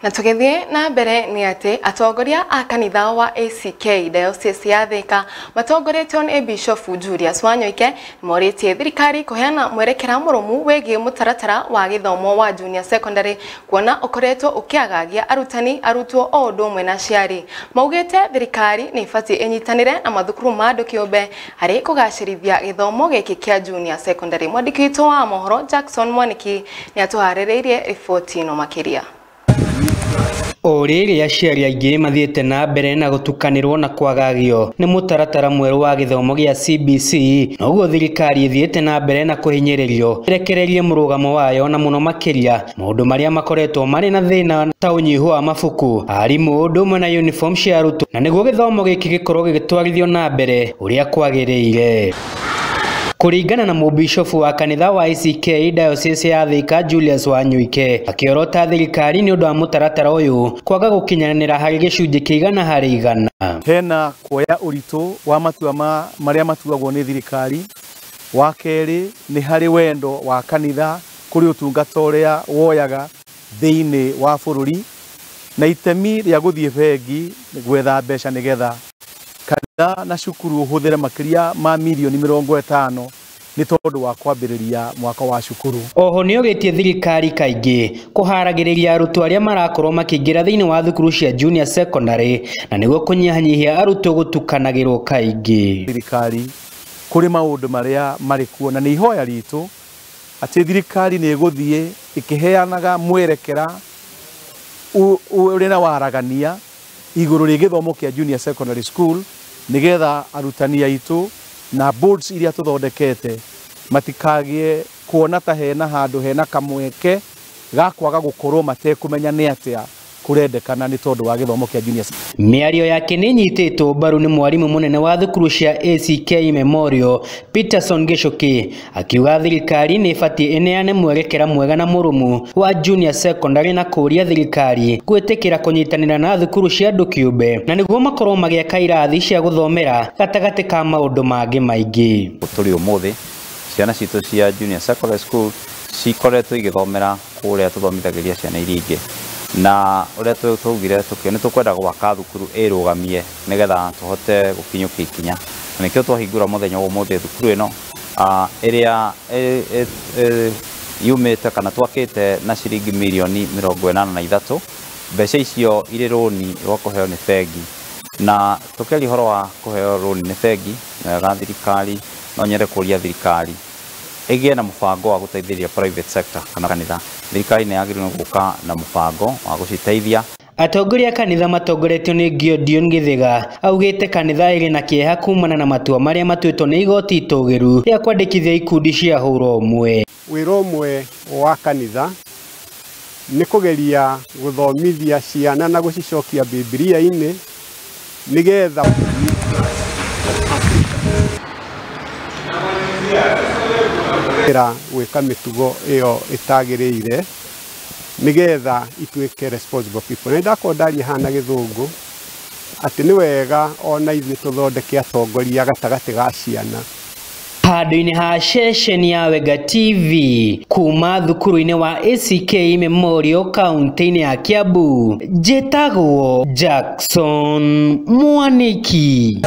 Na tũgĩthiĩ na mbere nĩ atĩ atongoria a kanitha wa ACK Diocese ya Thika matongoretio nĩ Bishop Julius Wanyoike nĩmorĩtie thirikari kũheana mwerekera mũrũmu wĩgiĩ mũtaratara wa gĩthomo wa junior secondary kuona ũkoretwo ũkĩagagia arutani, arutwo o ũndũ ũmwe na aciari. Maugĩte thirikari nĩ ĩbatiĩ ĩnyitanĩre na mathukuru ma andũ kĩũmbe harĩ kũgacĩrithia gĩthomo gĩkĩ kĩa junior secondary. Mwandĩki witũ wa mohoro Jackson Mwaniki nĩ atũharĩrĩirie riboti ĩno makĩria. O rĩrĩ aciari aingĩ mathiĩte na mbere na gũtukanĩrwo na kwagagio nĩ mũtaratara mwerũ wa gĩthomo gĩa CBC, noguo thirikari ĩthiĩte na mbere na kũhinyĩrĩrio ĩrekererie mũrũgamo wayo na mũno makĩria maũndũ marĩa makoretwo marĩ na thĩna ta ũnyihu wa mabuku, arimũ, ũndũ ũmwe na uniform cia arutwo, na nĩguo gĩthomo gĩkĩ gĩkorwo gĩgĩtwarithio na mbere ũrĩa kwagĩrĩire. Kũringana na mũbishofu wa kanitha wa ACK Diocese ya Thika Julius Wanyoike, akĩorota thirikari nĩ ũndũ wa mũtaratara ũyũ kwaga gũkinyanĩra harĩ gĩcunjĩ kĩa 100%. Hena kuoya ũritũ wa matua ma marĩa matuagwo nĩ thirikari. Wa kerĩ nĩ harĩ wendo wa kanitha kũrĩ ũtungata ũrĩa woyaga thĩinĩ wa bũrũri, na itemi rĩa gũthiĩ bengi gwetha mbeca nĩgetha kanitha na cukuru ũhũthĩre makĩria ma mirioni 50 nĩ tondũ wa kwambĩrĩria mwaka wa cukuru. Oho nĩorĩtie thirikari kaingĩ kũharagĩrĩria arutwo arĩa marakorwo makĩingĩra thĩinĩ wa thukuru cia junior secondary na nĩguo kũnyihanyihia arutwo gũtukanagĩrwo kaingĩ. Thirikari kũrĩ maũndũ marĩa marĩ kuo, na nĩ ihoya ritũ atĩ thirikari nĩ ĩgũthiĩ ĩkĩheanaga mwerekera ũrĩ na waragania igũrũ rĩa gĩthomo kĩa junior secondary school nĩgetha arutani aitũ na boards iria tũthondekete matikagĩe kuona ta hena handũ hena kamweke ga kwaga gũkorwo matekũmenya nĩ atĩa kũrendekana nĩ tondũ wa gĩthomo kĩa junior. Mĩario yake nĩ ĩnyitĩtwo mbaru nĩ mwarimũ mũnene wa thukuru cia ACK Memorial Peterson Gichuki, akiuga thirikari nĩ ĩbatiĩ ĩneane mwerekera mwega na mũrũmu wa junior secondary na kũũria thirikari gwĩtĩkĩra kũnyitanĩra na thukuru cia andũ kĩũmbe na nĩguo makorwo magĩaka irathi cia gũthomera gatagatĩ ka maũndũ mangĩ maingĩ. Tũrĩ ũmũthĩ ciana citũ cia junior secondary school cikoretwo igĩthomera kũrĩa tũthomithagĩria ciana iria ingĩ, na ũrĩa twaugire nĩ tũkwenda gwaka thukuru ĩrũgamie nĩgetha tũhote gũkinyũkia ikinya, na nĩkĩo twahingũra mũthenya wa ũmũthĩ thukuru ĩno ĩrĩa yumĩte kana twakĩte na ciringi mirioni 83. Mbeca icio irĩ rũni rwa kũheo nĩ bengi, na tũkĩaria ũhoro wa kũheo rũni nĩ bengi na thirikari, no nyende kũria thirikari ĩgĩe na mũbango wa gũteithĩrĩria private sector kana kanitha. Thirikari nĩ yagĩrĩirwo gũka na mũbango wa gũciteithia. Atongoria a kanitha matongoretio nĩ Gideon Githiga augĩte kanitha ĩrĩ na kĩeha kumana na matua marĩa matuĩtwo nĩ igoti itũgĩru rĩa kwandĩkithia ikundi cia hũra ũmwe. Wĩra ũmwe wa kanitha nĩ kũgeria gũthomithia ciana na gũcicokia Bibilia-inĩ nĩgetha gwĩka mĩtugo ĩyo ĩtagĩrĩire nĩgetha ituĩke responsible people. Na ndakorwo ndaria haha na gĩthũngũ atĩ nĩ wega ona ithuĩ tũthondeke atongoria gatagatĩ ga ciana. Handũ-inĩ ha ceceni ya Wega TV kuma thukuru-inĩ wa ACK Memorial kaunti-inĩ ya Kiambu, njĩtagwo Jackson Mwaniki.